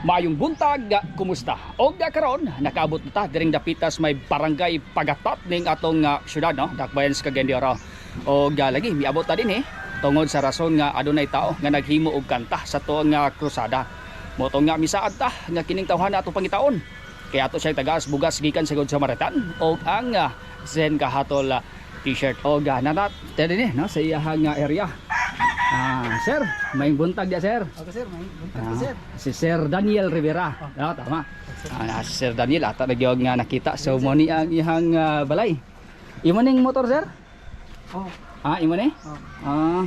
Maayong buntag, kumusta? Og karon nakaabot na ta diring dapitas may barangay Pagatat ning atong syudad, no, Dakbayan sa Cagayan de Oro. Og lagi miabot ta din eh tungod sa rason nga adunay tao nga naghimo og kanta sa tuang krusada. Mao nga misaad ta nga kining tawhana atong pangitaon. Kaya ato siya tagas bugas gikan sa Good Samaritan og ang Zen Kahatol t-shirt og nanat din eh, no, sa iyahang area. Ah, sir, may buntag dia, sir. Okay sir, may buntag Ah, sir. si Sir Daniel Rivera. Ah, tama. Ah, si Sir Daniel ata nagyog nga nakita. So mo ni ang iyang balay. Imo ning motor, sir? Oh, Ah, imo ni? oh. Ah.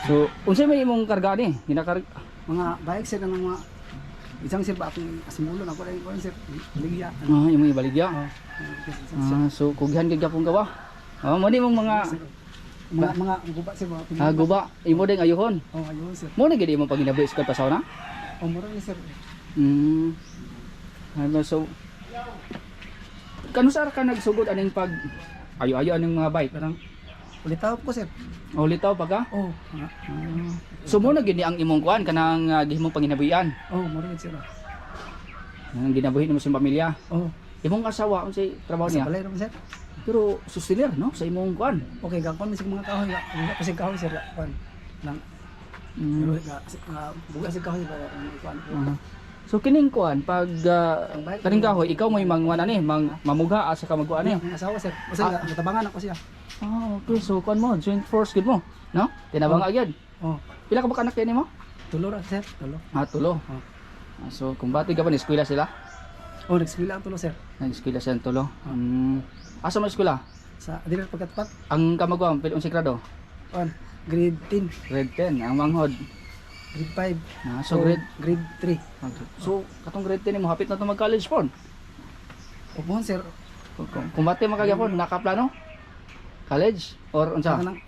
So unsay may imong karga ni? Ginakarga Mga bike sir ng mga isang sir ba akong asimulo na ko rin ko sir. Baligya. Ah, imong ibaligya. Oh. Ah, so kughan gid gapon ka ba? Ah, mo ni imong mga Mga guba sir, mga ah, guba, imo ding ayuhon. Oh, ayun sir. Mo na gid imong panginabuhi sa pasaw na? Oh, mura ni sir. Ano, so kanusar ka nagsugod aning pag ayo-ayo aning mga bike? Parang ulitaw ko sir. O litaw pa ka? Oh, mga, So mo na gini ang imong kuan kanang gihimong panginabuhian. Oh, mura ni sir. Nang ginabuhi nimo sa pamilya. Oh, Imong asawa unsay trabaho sa niya? balay ra man, sir. Pero sustener no sa imong kuan. Okay, gakon mi sa mga kahoy, buga pa sig kahoy sir, kuan. Lang pero ga buga sig kahoy ba ang kuan. Ah. So kining kuan pag Ang bike- kaning kahoy ikaw may mangwan ani mang mamugha asa ka magkuan ani. Ang asawa sir. Basta natabangan ako siya. Ah, okay. So kuan mo joint force gid mo, no? Tinabang agad. Oh, Pila ka ba kanak kini mo? tulo ra sir, tulo. Ah, tulo. Oh. Ah, so kumbati ka pa ni eskwela sila? Oh, nag-eskwela ang tulo sir. Nag-eskwela sila ang tulo. Asa mo eskwela? Sa dili pagkatpat, Ang kamagwang pila unsay grado? kuan, grade 10, Grade 10 ang manghod. grade 5. Ah, so grade grade 3. So, katong grade 10 mo hapit na to mag-college pon. Opo sir. Kung bate makagyapon, nakaplano? College or unsa? Kanang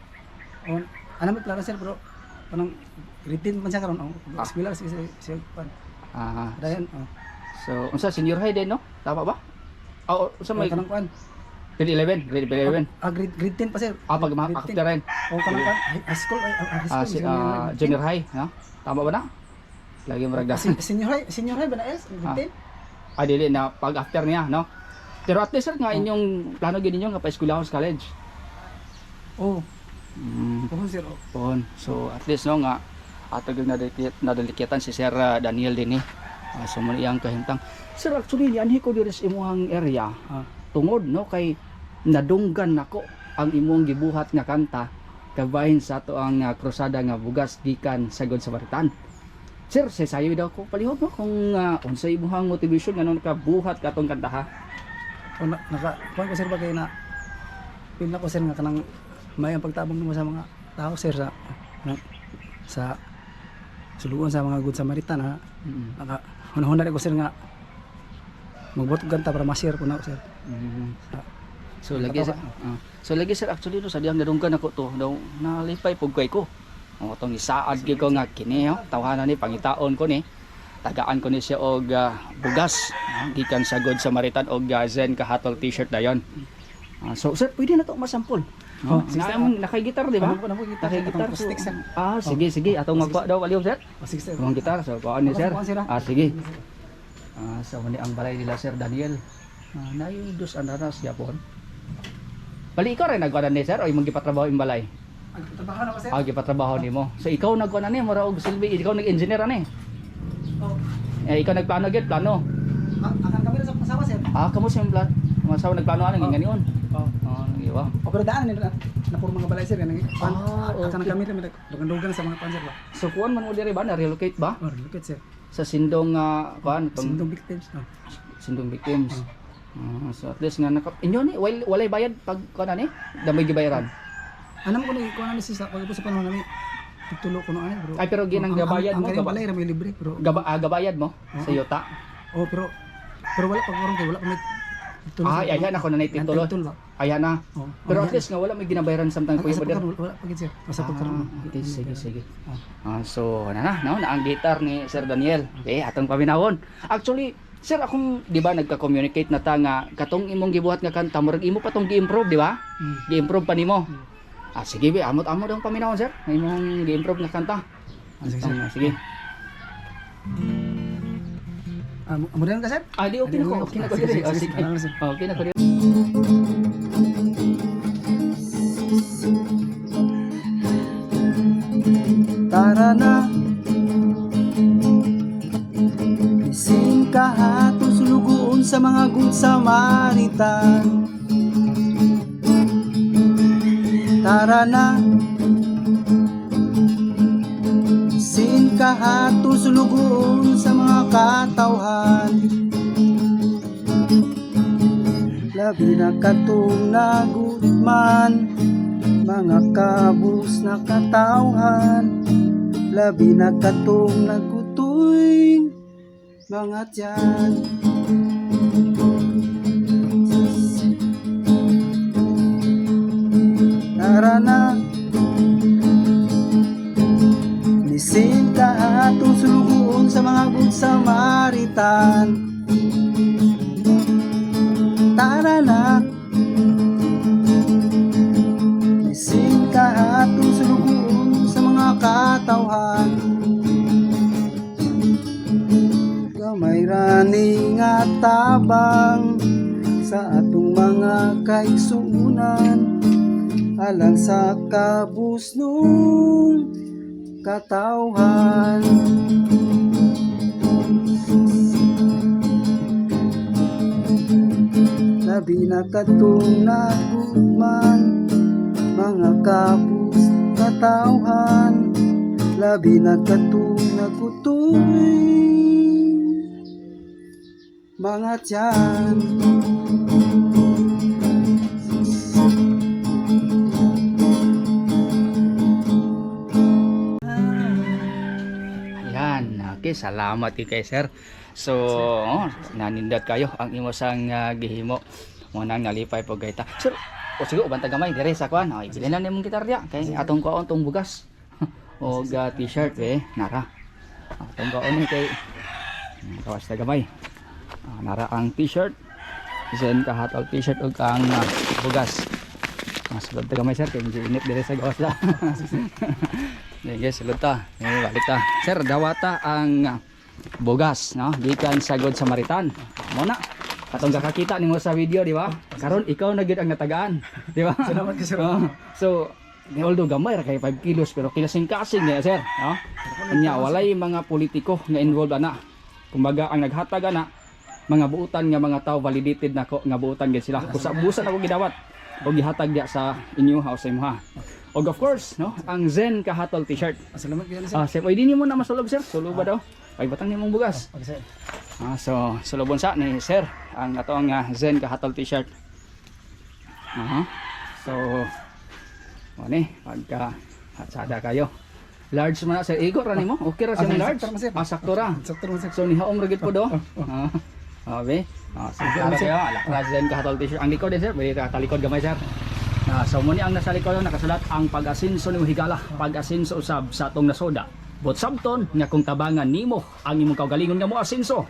on ano may plano sir bro? Kanang grade 10 man siya karon. Oh, eskwela si si si kuan. Ah, Dayon oh. so unsa senior high din no? Tama ba? Oh, unsa may Kanang kuan. grade 11, grade 11. Ah, grade 10 pa sir. Ah, pag Grade 10. after rin. Oh, kanang kuan high school ay high Ah, school. si, junior high, no? Tama ba na? Lagi mo ragda. Senior high ba na es? Grade 10? Ah, dili na pag after niya, no? Pero at least sir, nga inyong plano gid ninyo nga pa-eskwela sa college. Oh, opo sir. Oh. Pon. So at least no nga ato gyud nadalikitan si Sir Daniel dinhi. Ah, so mo iyang kahimtang. Sir, actually nianhi ko diri sa imuhang area tungod no kay nadunggan nako ang imong gibuhat nga kanta kabahin sa ato ang krusada nga bugas gikan sa God Samaritan. Sir, say sayo daw ko palihog no kung unsay imong motivation nganong nakabuhat ka atong kanta ha. Oh, na, naka kuan ko sir ba kay na feel na ko sir nga kanang may ang pagtabang nimo sa mga tao sir sa na, sa sulugon sa mga good Samaritan ha. Naka hunahuna ko sir nga magbuot og kanta para ma-share ko na ako sir. So lagi sir, so lagi sir actually no sa diyang nadunggan ako to daw nalipay pug kay ko. Ang atong isaad gyud ko nga kini oh, tawhanan ni pangitaon ko ni. Tagaan ko ni siya og bugas no? Gikan sa Good Samaritan og Zen Kahatol t-shirt dayon. Ah, so sir, pwede na to masampol. No? Oh, sige, sir. Nakay gitar di ba? Ano po na po gitar, Nakay sir? gitar. Atong acoustic, sir. Ah, sige sige, atong magkuha daw aliyong sir. Oh, sige sir. Atong gitar so kuan ni sir. Kuan, sir, ah. Ah, sige. Ah, so muni ang balay nila Sir Daniel. Ah, nayo dos ananas yapon. Bali ikaw rin nagkuha ni sir o imong gipatrabaho imong balay? Ang trabaho na ko sir. Ah, gipatrabaho nimo. So ikaw nagkuha na ni mura og silbi, ikaw nag-engineer ani. Oh, Eh ikaw nagplano gyud, plano. akan kami na sa asawa sir. Ah, kamo sa plan. Masawa nagplano ani Oh. ganion. Oh. Oh, iwa. Oh, pero daan ni na, na puro mga balay sir kanang kuan. Ah, Akan okay. kami na dugan-dugan sa mga kuan sir ba. So kuan man mo diri ba na relocate ba Oh, look at sir. sa Sindong kuan tong Sindong victims. Oh. Sindong victims. Ah, so at least nga naka inyo ni walay bayad pag kuan ani, damay gibayaran. Anam ko ni kuan ani sa pag sa panahon nami tulo ko no ani bro. Ay, pero ginang Ang- gabayad ang, mo, Ang gaba- balay ra may libre pero Gabayad mo sa yuta. oh pero wala pa karon kay wala pa may tulo. Ah, ayan ako na naititulo. Tulo. Ayan na. Oh. Pero at least nga wala may ginabayaran samtang kuya kuya pa pa wala, wala pa gid sir. Sa pagkaron. Ah, okay, sige, sige. Ah. Ah, so, na na, no, na ang gitar ni Sir Daniel. Okay, atong paminawon. Actually, sir, akong, di ba, nagka-communicate na ta nga, katong imong gibuhat nga kanta, murag imo pa tong gi-improve, di ba? Gi-improve pa nimo. Ah, sige, be, amot-amot ang paminawon, sir. Nga imong gi-improve nga kanta. Ah, sige, sir. Atong, sige. Ah, mo ka sir? Ah, di okay na ko. Okay na ko Sige, diri. sige, Oh, sige. sige. Ano, sir? Okay na ko diri. Tara na. Bisin kahatong sulugoon sa mga Good Samaritan. Tara na. Bisin kahatong sulugoon sa mga katawhan. Labi na katong nagutman, mga kabus na katawhan. Labi na katong nagkutoy, mga tiyan. Tara na. Bisin ka atong sulugoon sa mga Good Samaritan. Tara na. Bisin ka atong sulugoon sa mga katawhan. Gamay rani nga tabang sa atong mga kaigsuunan, alang sa kabusnong katawhan. Labi na katong nagugman, mga kapus katawhan. Labi na katong nagutoy, mga tiyan. Yan, okay, salamat kay sir. So, oh, nanindat kayo ang imo sang gihimo. Mo nang nalipay po gayta. Sir, o sige, uban ta gamay dire sa kuan. Ay, bilhin na nimong gitarya kay atong kuon tong bugas. O ga t-shirt eh, nara. Atong kuon ni kay kawas ta gamay. Ah, nara ang t-shirt. Zen kahatol t-shirt ug ang bugas. Sulod ta gamay sir kay medyo init dire sa gawas la. Sige, sulod ta. Eh, balik ta. Sir, dawata ang bugas, no? Gikan sa Good Samaritan. Mo na. Katong kakakita nimo sa video, di ba? Karon ikaw na gyud ang natagaan, di ba? Salamat ka, sir. Oo. So, although gamay ra kay 5 kilos pero kilasing-kasing niya, sir, no? Nya walay mga politiko nga involved ana. Kumbaga ang naghatag ana mga buutan nga mga tao, validated nako nga buutan gid sila. Kusa busan ako gidawat og gihatag diya sa inyo house sa imuha. Og of course, no, ang Zen Kahatol t-shirt. Salamat kayo sir. Ah, sir, oy, di nimo na masulob sir. Sulo ba daw? Ay batang nimong bugas. Okay sir. Ah, so sulobon sa ni sir ang atong Zen Kahatol t-shirt. Aha. So mo ni pagka hatsada kayo. Large man na sir. Igo ra nimo? Okay ra Ah, sa sir, large. sakto ra, sir. Ah, sakto ra. Sakto naman sir. So nihaom ra gid po do. Ah. Abi. Ah, sige Sige, sir. kayo. Alakra Zen Kahatol t-shirt. Ang likod din sir, pwede ka talikod gamay sir. Ah, so mo ni ang nasa likod nakasulat ang pag-asinso nimo higala, pag-asinso usab sa atong nasoda. But sabton nga kung tabangan nimo ang imong kaugalingon nga moasinso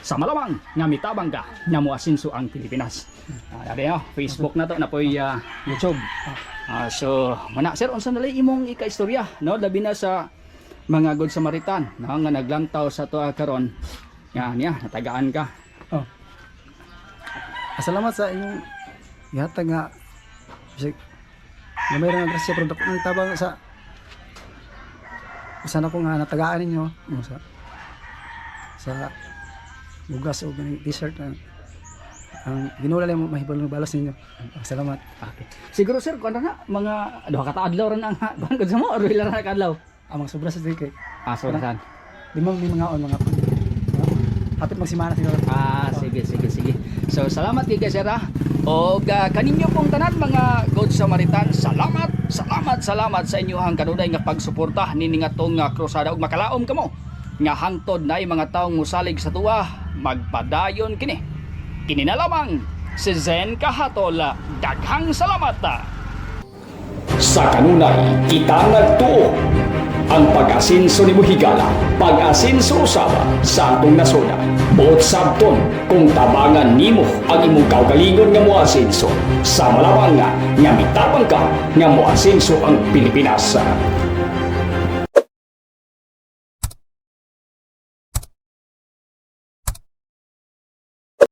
sa malamang nga mitabang ka nga moasinso ang Pilipinas. Ah, dali, oh, Facebook na to na poy YouTube. Ah, so mana sir, unsa na lay imong ikaistorya, no, labi na sa mga Good Samaritan, no, nga naglantaw sa tuwa karon nga niya natagaan ka. Oh. Salamat sa inyong gihatag nga bisag gamay ra nga grasya pero dako ng tabang sa usan ako nga natagaan ninyo, no, sa bugas o ganing t-shirt na ang Ginoo lang mahibalo ng balos ninyo. Oh, salamat. Okay. Siguro sir, kuan na mga duha ka taadlaw ra na ang kuan ko sa mo or wala ra na kaadlaw. Ang mga sobra sa kay Ah, so saan? limang ni mga on mga hapit magsimana siguro. Ah, sige, sige, sige. So, salamat kay sir ah. Og kaninyo pong tanan mga Good Samaritan, salamat, salamat, salamat sa inyohang kanunay nga pagsuporta nini nga tong krusada ug makalaom kamo nga hangtod na mga taong musalig sa tuwa magpadayon kini. Kini na lamang si Zen Kahatol. Daghang salamat. Ah. Sa kanunay, kita nagtuo ang pag-asinso ni Buhigala, pag-asinso usaba sa atong nasoda. Buot sabton kung tabangan nimo ang imong kaugalingon nga moasinso. Sa malamang nga, nga mitabang ka nga moasinso ang Pilipinas.